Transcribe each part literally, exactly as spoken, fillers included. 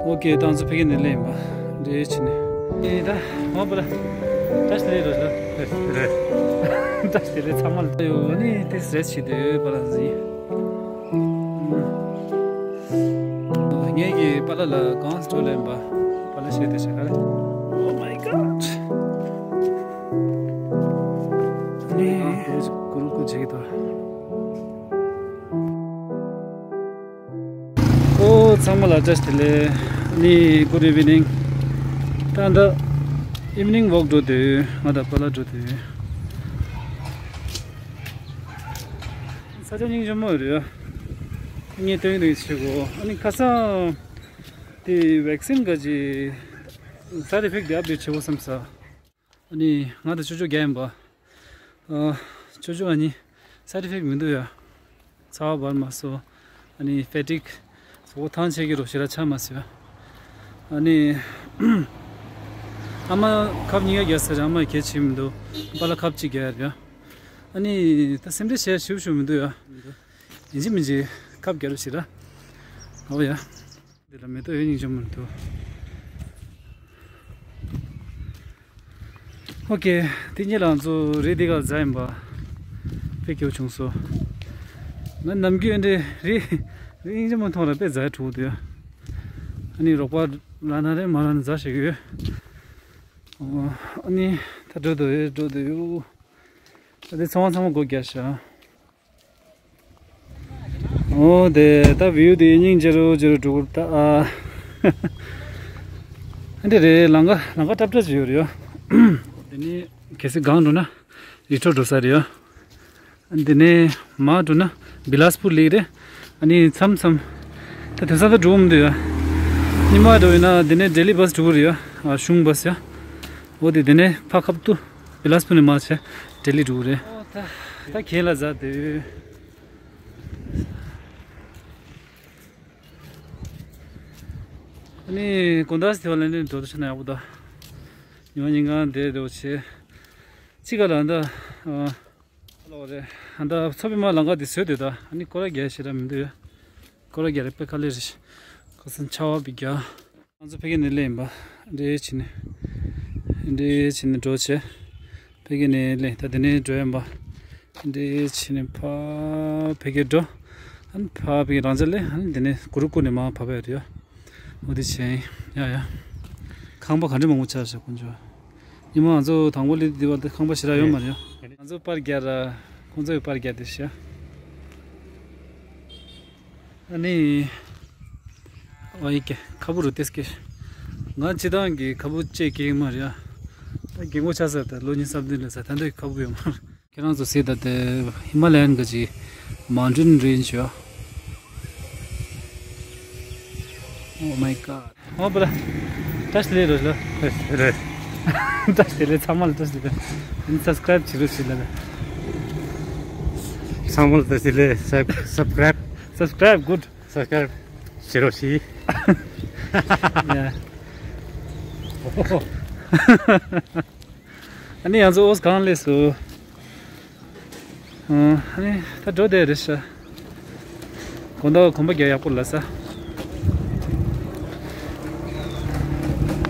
ཨོ་ཀེ། ད་ང་ཚོ་ཕ་གི་ནས་སླེབས་ཡིན་པ། འདྲེ་ཕྱིན་ནས། ཨེ་ད་ང་པ་ལ་བཀྲ་ཤིས་བདེ་ལེགས་རོ་ལ། རེད། བཀྲ་ཤིས་བདེ་ལེགས། ཚང་མ་ལ་ཡོད་ནི་དེ་རེད། ཕྱི་དེ་པ་ལ་ཟིན། ངེད་ཀྱི་པ་ལ་ལ་གང་སྤྲོ་ལེན་པ། པ་ལ་ཤེས་དེ་ཤེས་ག་རེད། Oh my god. ནི་གུ་རུ་ཀུ་ཅིག་ཏོ། ཨོ་ཚང་མ་ལ་བཀྲ་ཤིས་བདེ་ལེགས། ནི་good evening། ད་ད་evening walk འགྲོ་དུས་ང་དང་པཱ་ལགས་འགྲོ་དུས། ས་ཆ་སྙིང་རྗེ་མོ་རེད། ངས་སྟོན་སྟོན་བྱེད་གོ། ཨ་ནི་ཁ་སང་དེ་vaccine ག་ཅི་side effect དེ་update བྱེད་གོ་བསམ་ས། ཨ་ནི་ང་དང་ཅོ་ཅོ་རྒྱག་ཡིན་པ། ཨ། ཅོ་ཅོ་ཨ་ནི་side effect མི་འདུག་ཡ། ཚ་བ་འབར་མ་སོང་། ཨ་ནི་fatigue། གཟུགས་པོ་ཐང་ཆད་ཀྱི་རོ་ཞེ་དྲག་ཆགས་མ་སོང་ཡ། ཨ་ནི་ཨ་མ་ཁབ་གཉིས་ཀ་རྒྱག་ས་རེད། ཨ་མ་གལ་ཆེ་མི་འདུག་པཱ་ལགས་ཁབ་གཅིག་རྒྱག་ཡ་རེད་ཡ། ཨ་ནི་ད་སེམས་ཁྲལ་བྱས་ཞུ་ཞུ་མི་འདུག་ཡ། ཡིན་གཅིག་མིན་གཅིག་ཁབ་རྒྱག་རོ་ཞེ་དྲག་ཨོ་ཡ། འདི་ལ་མེ་ཏོག་ཡོད་སྙིང་རྗེ་མོ་འདུག་ཨོ་ཀེ། དེ་ཉིད་ལ་ང་ཚོ་རི་འདི་ག་ལ་འཛེགས་ཡིན་པ། དཔེ་སྐྱིད་པོ་བྱུང་སོང་། ང་ནམ་རྒྱུན་འདི་རི་རི་སྙིང་རྗེ་མོ་མཐོང་ར་དཔེ་འཛེགས་འགྲོ་གི་འདུག་ཡ། ཨ་ནི་རོགས་པ་ར་ན་རེ་མ་ར་ན་འཛེགས་བྱེད་ཀྱི་ཡོད། ཨ་ནི་ད་འགྲོ་འདོད་ཡོད། འགྲོ་འདོད་ཡོད། ད་འདི་ཚང་མ་ཚང་མ་སྒོ་རྒྱག་ཤག་ཨོ་དེ་ད་view དེ་སྙིང་རྗེ་རུ་རྗེ་རུ་འགྲོ་གི་ད། ཨ་འདི་རེད། ལམ་ཁ་ལམ་ཁ་ཏྲབ་ཏྲབ་ཅིག་ཡོད་རེད་ཡ། དེ་ནས་གལ་སྲིད་སྒང་འགྲོ་ན་རི་ཁྲོད་འགྲོ་ས་རེད་ཡ། དེ་ནས་མར་འགྲོ་ན་བི་ལཱ་སི་པུར་སླེབས་རེད། ཨ་ནི་མཚམས་མཚམས་ད་དེང་སང་ད་འགྲོ་མི་འདུག་ཡ། ཉི་མ་འགྲོ་ཡིན་ན་དེ་ནས་ལྡི་ལི་བྷ་སི་འགྲོ་གི་རེད་ཡ། གཞུང་བྷ་སི་ཡ། འོ་དེ་དེ་ནས་ཕར་ཁ་ཐུག་བི་ལཱ་སི་པུར་ནས་མར་བྱས་ལྡི་ལི་འགྲོ་གི་རེད། ཨོ་ད་ད་གྱེན་ལ་འཛེགས་འདོད། ཨ་ནི་དགོང་དག་སི་དེ་བ་ལེན་ལེན་འགྲོ་དུ་ཆ་ན་ཡག་པོ་ད། ཉི་མ་ཉིན་གང་བསྡད་འགྲོ་བྱེད། ཅི་ག་ལ་ད། ཨ་ལོ་རེད། ཨ་ད་མཚོ་པདྨ་ལམ་ཁ་འདི་བཟོས་འདུག་ད། ཨ་ནི་སྐོར་ར་རྒྱག་ཞེ་དྲག་མི་འདུག་ཡ། སྐོར་ར་རྒྱག་རེད་དཔེ་དཀའ་ལས་རེད། ཁ་སང་ཆར་པ་བི་རྒྱག་ང་ཚོ་ཕ་གི་ནས་སླེབས་ཡིན་པ། འདྲེ་ཕྱིན་ནས། འདྲེ་ཕྱིན་ནས་འགྲོ་བྱས། ཕ་གི་ནས་སླེབས། ད་དེ་ནས་འགྲོ་ཡིན་པ། འདྲེ་ཕྱིན་ནས་ཕར་ཕ་གི་འགྲོ། ཨ་ནི་ཕར་ཕ་གི་རང་ཅག་སླེབས། ཨ་ནི་དེ་ནས་གུ་རུ་ཀུ་ནས་མར་བབས་ཡོད་རེད་ཡ། འོ་དེ་བྱས་ཡིན། ཡ་ཡ། ཁང་པ་ག་འདྲ་མང་པོ་ཆགས་ཤག་དཀོན་མཆོག་ཉི་མ་ང་ཚོ་དང་པོ་སླེབས་དུས་དེ་བར་དུ་ཁང་པ་ཞེ་དྲག་ཡོད་མ་རེད། ང་ཚོ་པར་རྒྱག་ར། ཁོང་ཚོ་ཡི་པར་རྒྱག་དེ་ཤ། ཨ་ནི། ཨོ་ཡི་ཀེ། ཁ་སྦུག་རུ་ཏེས་ཀེ། ང་སྤྱི་བཏང་གི་ཁ་སྦུག་ཅེས་ཀེ་མ་རེད་ཡ། ད་རྒན་གོག་ཆགས་ས་ད་ལོ་ཉི་ཤུ་རྩ་བདུན་ལ་ས་ད་འདོད་ཁ་སྦུག་ཡོད་མ་རེད། ཁྱེད་རང་ཚོ་སྲིད་ད་དེ་ཧི་མ་ལ་ཡན་ག་ཅི་མའུན་ཊེན་རེན་ཇི་ཡོད། Oh my god. ཨོ་པ་ལ། བཀྲ་ཤིས་བདེ་ལེགས་རོ་ལ། རེད། བཀྲ་ཤིས་བདེ་ལེགས། ཚང་མ་ལ་བཀྲ་ཤིས་བདེ་ལེགས། ཨ་ནི་སབ་སི་ཀ་རེབ་བྱེད་རོགས་བྱེད་ལ་ལ། ཚང་མ་ལ་བཀྲ་ཤིས་བདེ་ལེགས། སབ་སབ་སི་ཀ་རེབ། སབ་སི་ཀ་རེབ་གུཌ། སབ་སི་ཀ་རེབ་བྱེད་རོགས་བྱེད། ཡ། ཨ་ནི་ང་ཚོ་ཨོ་སི་གང་སླེབས་སོང་། ཨ་ནི་ད་འགྲོ་བསྡད་རེད་ཤག་དགོང་དག་གོམ་པ་རྒྱག་ཡག་པོ་ལ་ས།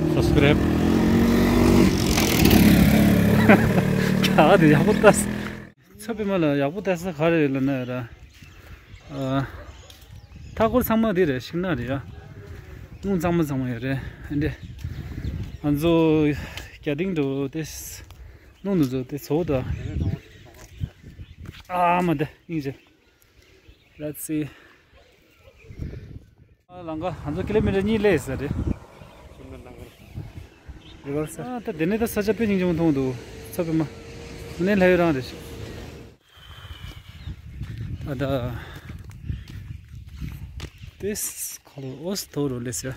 སབ་སི་ཀ་རེབ། རྒྱག་དེ་ཡག་པོ་ལྟ། མཚོ་པདྨ་ལ་ཡག་པོ་ལྟ་ས་ག་རེ་རེད་ལབ་ན་ཡ་ར། ཨ། མཐའ་འཁོར་ཚང་མ་འདི་རེད། ཤིང་ནགས་རེད་ཡ། རླུང་གཙང་མ་གཙང་མ་ཡོད་རེད། ཨ་འདྲེ། ང་ཚོ་རྒྱ་ལྡིང་འགྲོ་དེ། རླུང་འདི་ཚོ་དེ་ཚོ་ད། ཨ་མ་དེ་སྙིང་རྗེ། Let's see. ལམ་ཁ་ང་ཚོ་ཀི་ལོ་མི་ཊར་གཉིས་སླེབས་ས་རེད། རི་བར་ས། ཨ་ད་དེ་ནས་ད་ས་ཆ་དཔེ་སྙིང་རྗེ་མོ་མཐོང་འདུག་མཚོ་པདྨ། ནས་ལྷ་ཡུལ་རང་རེད། ད་ད། དེ་ཁ་ལོ་ཨོ་སི་ཐོ་རོ་ལེ་སི་ཡ།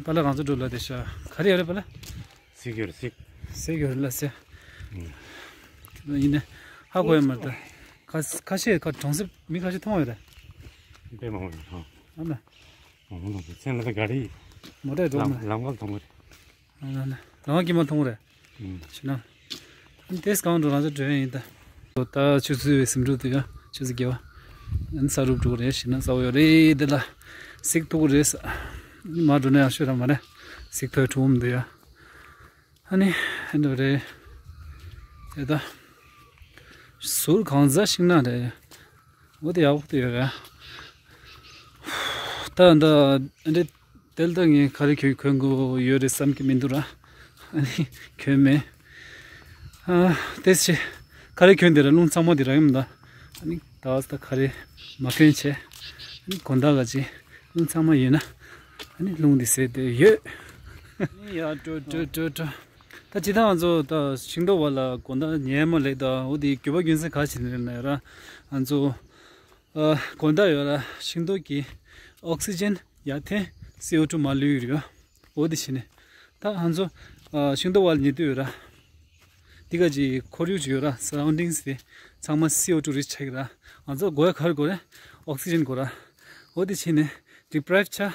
པ་ལ་རང་ཚོ་འགྲོ་ལ་དེ་ཤ། ག་རེ་ཡོད་རེད་པ་ལ། སིག་ཡོད་རེད་སིག་སིག་ཡོད་རེད་ལ་སི་ཡ། ཡིན་ནས་ཧ་གོ་ཡ་མ་རེད་ད། ཁ་ཁ་ཤས་ཁ་གྲོང་གསེབ་མི་ཁ་ཤས་མཐོང་ཡོད་རེད། དཔེ་མང་པོ་ཡོད་ཧ། ཨ་ན། མང་པོ་མཐོང་ཚེ་ལ་ད་ག་རེ་ཡིན། མོ་ཊ་འགྲོ་མ། ལམ་ཁ་མཐོང་གི་རེད། ལམ་ཁ་དཀྱིལ་མ་མཐོང་རེད། ཤི་ན། ཨ་ནི་དེས་གང་འགྲོ་རང་ཚོ་འགྲོ་ཡ་ཡིན་ད། ད་ཆུ་ཚོད་ཟིམ་འགྲོ་དུས་ཡ་ཆུ་ཚོད་བརྒྱད་པ། ཨ་ནི་ས་རུབ་འགྲོ་རེད། ཤི་ན་ས་འོ་ཡོད་རེད་དེ་ལ། སིག་ཐུག་རེད་ས། མར་འགྲོ་ན་ཡག་ཤོས་ར་མ་རེད། གཟིགས་ཐོས་གྲུམ་འདུག་ཡ། ཨ་ནི་ཨེ་འདྲ་རེད། དེ་ད་ཟུར་གང་ཟག་ཤིང་ནགས་རེད། འོ་དེ་ཡག་པོ་དེ་ཡོད་རེད། ད་ད་ཨེ་འདྲ་དེ་ལ་ད་ངས་ག་རེ་གྱོན་གྱོན་དགོས་ཡོད་རེད་བསམ་གྱི་མི་འདུག་ར། ཨ་ནི་གྱོན་མེད། ཨ་དེ་ཚེ་ག་རེ་གྱོན་དེ་ར་རླུང་ཚང་མ་དེ་ར་ཡིན་ད། ཨ་ནི་ད་ད་ག་རེ་མ་གྱོན་བྱས། ཨ་ནི་དགོང་དག་ག་ཅི་རླུང་ཚང་མ་ཡོད་ན། ཨ་ནི་རླུང་འདི་ཟེར་དེ་ཡོད། ཨ་ནི་ཡ་འགྲོ་འགྲོ་འགྲོ་འགྲོ། ད་ཅི་ད་ང་ཚོ་ད་ཤིང་ཏོག་བ་ལ་དགོང་དག་ཉལ་མ་ལེགས་ད་འོ་དེ་རྒྱུ་བ་རྒྱུ་མཚན་ག་ཅི་ནས་ན་ཡ་ར། ང་ཚོ་ཨ་དགོང་དག་ཡོད་ར་ཤིང་ཏོག་གི་ཨོག་སི་ཇན་ཡར་འཐེན་སི་ཨོ་ཊུ་མར་ལུས་ཡོད་རེད། འོ་དེ་བྱས་ནས་ད་ང་ཚོ་ཨ་ཤིང་ཏོག་བ་ལ་ཉལ་དུས་ཡོད་ར། འདི་ག་ཅིག་ཁོར་ཡུག་ཅིག་ཡོད་ར། སརའུན་ཌིང་སི་དེ་ཚང་མ་སི་ཨོ་ཊུ་རིཆ་ཆགས་ཀྱི་ར། ང་ཚོ་དགོས་ཡ་ག་རེ་དགོས་རེད། ཨོག་སི་ཇན་དགོས་ར། འོ་དེ་བྱས་ནས་ཌི་པི་རའིབ་ཆགས།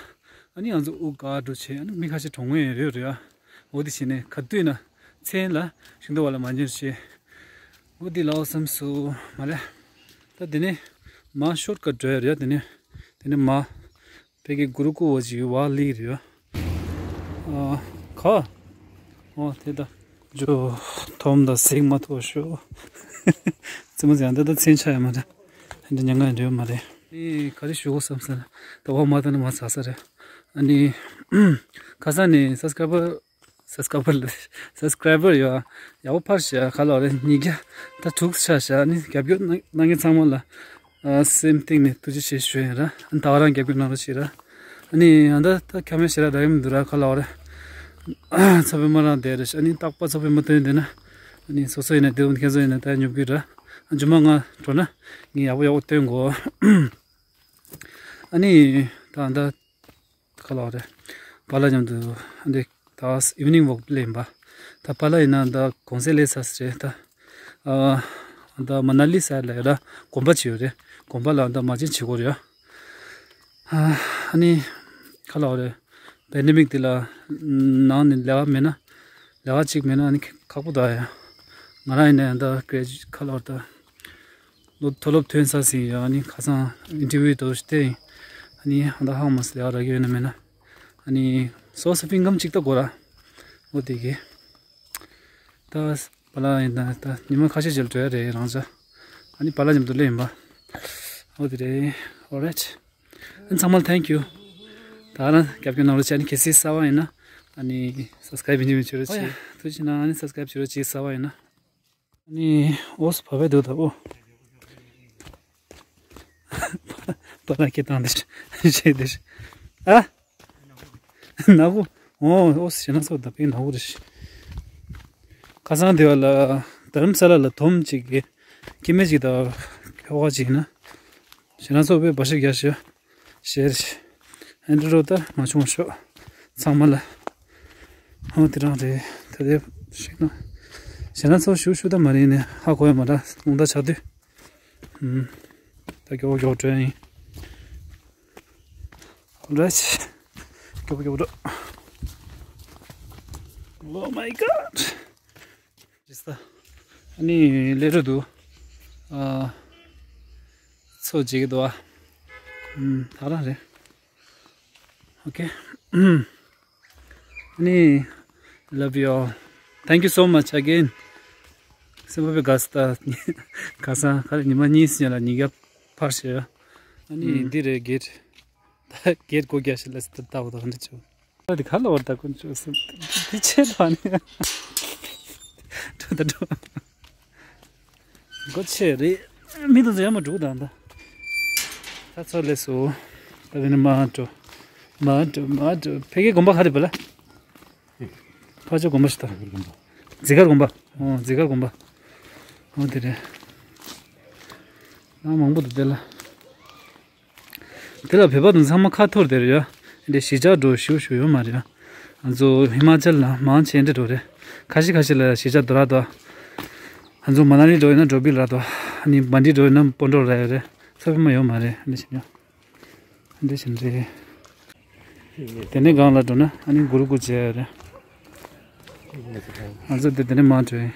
ཨ་ནི་ང་ཚོ་དབུགས་འགག་འགྲོ་བྱས། ཨ་ནི་མི་ཁ་ཤས་གྲོངས་ངེས་ཡོད་རེད་ཡ། འོ་དེ་བྱས་ནས་ག་དུས་ན་མཚན་ལ་ཤིང་ཏོག་བ་ལ་མ་ཉལ་བྱས། འོ་དེ་ལའོ་བསམ་སོང་མ་རེད། ད་དེ་ནས་མར་ཤོར་ཀ་ཊི་འགྲོ་ཡ་རེད་ཡ། དེ་ནས་དེ་ནས་མར་ཕ་གི་གུ་རུ་ཀུ་བོ་ཅིག་བ་ལི་རེད་ཡ། ཨ་ཁ། འོ་དེ་ད། ཇོ་ཐོམ་ད་སེག་མ་ཐོ་ཤོ། ཙི་མ་ཙི་ཡང་འདི་ད་མཚན་ཆ་ཡ་མ་རེད། འདི་ཉང་ང་འདྲེ་མ་རེད། ཨེ་ག་རེ་ཞུ་གོ་བསམ་ས་རེད། ད་བ་མ་ད་ནི་མ་ཚ་ས་རེད། ཨ་ནི་ཁ་སང་ནས་སབ་སི་ཀ་རའི་བར་སབ་སི་ཀ་རའི་བར་ལ་སབ་སི་ཀ་རའི་བར་ཡོད་ཡག་པོ་ཕར་བཞག་ག་ལ་རེད། ཉིས་བརྒྱ་ད་དྲུག་ཆ་བཞག་ཨ་ནི་རྒྱབ་སྐྱོར་གནང་མཁན་ཚང་མ་ལ། ཨ་སེམས་གཏིང་ནས་ཐུགས་རྗེ་ཆེ་ཞུ་ཡིན་ར། ཨ་ནི་ད་ག་རང་རྒྱབ་སྐྱོར་གནང་རོགས་བྱེད་ར། ཨ་ནི་ཨ་ད་ད་ཁ་མེད་ཞེ་དྲག་རག་གི་མི་འདུག་ར། ཁ་ལ་བ་རེད། ཚ་བའི་མ་རང་བསྡད་རེད། ཨ་ནི་རྟག་པར་ཚ་བའི་མ་སྟོན་བསྡད་ན། ཨ་ནི་སོ་སོ་ཡིན་ན་བདེ་བོ། ཁྱེད་ཚོ་ཡིན་ན་ད་ཉོབ་གི་ར། ཨ་ཇུ་མ་ང་འགྲོ་ན་ངས་ཡག་པོ་ཡག་པོ་སྟོན་དགོས། ཨ་ནི་ད་ཨ་ད། ག་ལ་བ་རེད། པཱ་ལགས་མཉམ་དུ་འདི་ད་ཨི་ཝི་ནིང་ཝོག་སླེབས་ཡིན་པ། ད་པཱ་ལགས་ཡིན་ན་ད་གུང་སེང་སླེབས་ཚར་རེད་ད། ཨ་ད་མ་ན་ལི་ས་ལ་ཡོད་ར། དགོན་པ་ཅིག་ཡོད་རེད། དགོན་པ་ལ་ད་མ་བྱན་བྱེད་དགོས་རེད་ཡ། ཨ་ནི་ག་ལ་བ་རེད། པེན་ཌེ་མིག་འདི་ལ་ནང་ནས་ལས་ཀ་མེད་ན། ལས་ཀ་གཅིག་མེད་ན་ཨ་ནི་ཁག་པོ་ད་ཡ། ང་རང་ཡིན་ན་ཡང་ད་ག་རེ་ག་ལ་བ་རེད་ད། ལོ་མཐོ་སློབ་ཐོན་ས་ཟིན་ཡོད། ཨ་ནི་ཁ་སང་ཨིན་ཊར་བིའུ་དུ་བལྟས་ཡིན། ཨ་ནི་ཧ་ད་ཧང་མ་སི་ལས་ཀ་རག་གི་ཡོད་ན་མེད་ན། ཨ་ནི་སོ་སོ་ཕིང་ཀམ་གཅིག་ད་དགོས་ར། འོ་དེ་གི་ད་པཱ་ལགས་ཡིན་ན་ད་ཉི་མ་ཁ་ཤས་ཅིག་ལ་འགྲོ་ཡ་རེད་རང་ཅག་ཨ་ནི་པཱ་ལགས་མཉམ་དུ་སླེབས་ཡིན་པ། འོ་དེ་རེད། Alright. ཨ་ནི་ཚང་མ་ལ་thank you. ད་རང་རྒྱབ་སྐྱོར་གནང་རོགས་བྱས། ཨ་ནི་གལ་སྲིད་གསར་པ་ཡིན་ན་ཨ་ནི་སབ་སི་ཀ་རའིབ་བྱེད་རོགས་བྱེད། ཐུགས་རྗེ་གནང་། ཨ་ནི་སབ་སི་ཀ་རའིབ་བྱེད་རོགས་བྱེད། གསར་པ་ཡིན་ན། ནི་འོ་སུ་བ་བས་འདུག་ད་འོ། པ་ན་ཁྱེད་དང་འདིར་བྱེད་འདིར། ཨ། ནག་པོ། འོ་འོ་ཞེ་ན་སོ་ད་པའི་ནག་པོ་རེད། ཁ་སང་དེ་བ་ལ་དྷ་རམ་ས་ལ་ལ་དོམ་གཅིག་གི་ཁྱི་མེད་ཅིག་དང་ཁྱོ་ག་ཅིག་ཡིན་ན། ཞེ་ན་སོ་བས་འབའ་ཞིག་རྒྱག་ཞེས། ཞེས། ཨེ་འདྲ་རོ་ད་མ་བྱུང་ཤོག་ཚང་མ་ལ། ཧོ་དེ་རང་རེད། ད་དེ་ཞིག་ན། ཞེ་ན་ཚོ་ཞུ་ཞུ་ད་མ་རེད་ནས་ཧ་གོ་ཡ་མ་ར་རླུང་རྟ་ཆགས་དུས། ཧུམ། ད་མགྱོགས་མགྱོགས་འགྲོ་ཡ་ཡིན། Alright. མགྱོགས་མགྱོགས་འགྲོ། Oh my God. ཨ་ནི་ལས་འགྲོ་འདུག་ཨ། ཚོ་བྱེད་ཀྱི་འདུག་ཨ། ཨུམ། ད་རང་རེད། Okay. ཨ་ནི། Love you all. Thank you so much again. སེམས་པ་དཔེ་དགའ་སྟ། ཁ་སང་ཁ་ཉི་མ་གཉིས་སྔོན་ལ་ཉིས་བརྒྱ་ཕར་བྱས། ཨ་ནི་ཨུམ། འདི་རེད་གེཊ། ད་གེཊ་སྒོ་རྒྱག་ཤི་ལ་སི་ད་ལྟ་བུ་དང་འདི་ཆུ། ད་འདི་ག་ལ་བར་ད་ཀུན་ཆུ་སི་འདི་ཆེ་ད་ནི། འགྲོ་ད་འགྲོ། སྒོ་ཆེ་རེད། མི་དུ་ཟེར་ཡ་མ་འགྲོ་ད་ད། ད་ཚོ་ལས་སོ། ད་འདི་ནི་མ་འགྲོ། མ་འགྲོ་མ་འགྲོ། ཕ་གི་དགོན་པ་ག་རེ་བ་ལ། ཕ་ཆོ་དགོན་པ་ཞིག་ད། འཛི་སྒར་དགོན་པ། འོ་འཛི་སྒར་དགོན་པ། འོ་དེ་རེད། ན་མང་པོ་འདུག་དེ་ལ། དེ་ལ་བོད་པ་དང་ཚང་མ་ཁ་འཐོར་དེ་རེད་ཡ། འདི་གཞིས་ཆགས་འགྲོ་ཞུ་ཞུ་ཡོད་མ་རེད་ཡ། ང་ཚོ་ཧི་མ་ཅལ་ལ་མང་ཆེ་འདྲ་འགྲོ་རེད། ཁ་ཤས་ཁ་ཤས་ལ་གཞིས་ཆགས་འགྲོ་ར་དོ། ང་ཚོ་མ་ན་ལི་འགྲོ་ཡིན་ན་འགྲོ་བི་ལ་ར་དོ། ཨ་ནི་མན་ཌི་འགྲོ་ཡིན་ན་སྤོན་གྲོགས་ར་ཡོད་རེད། ཚོ་བི་མ་ཡོད་མ་རེད། འདི་བཞིན་ཡ། འདི་བཞིན་རེད། དེ་ནས་སྒང་ལ་འགྲོ་ན་ཨ་ནི་གུ་རུ་ཀུ་མཇལ་ཡོད་རེད། ང་ཚོ་དེ་དེ་ནས་མར་འགྲོ་ཡིན།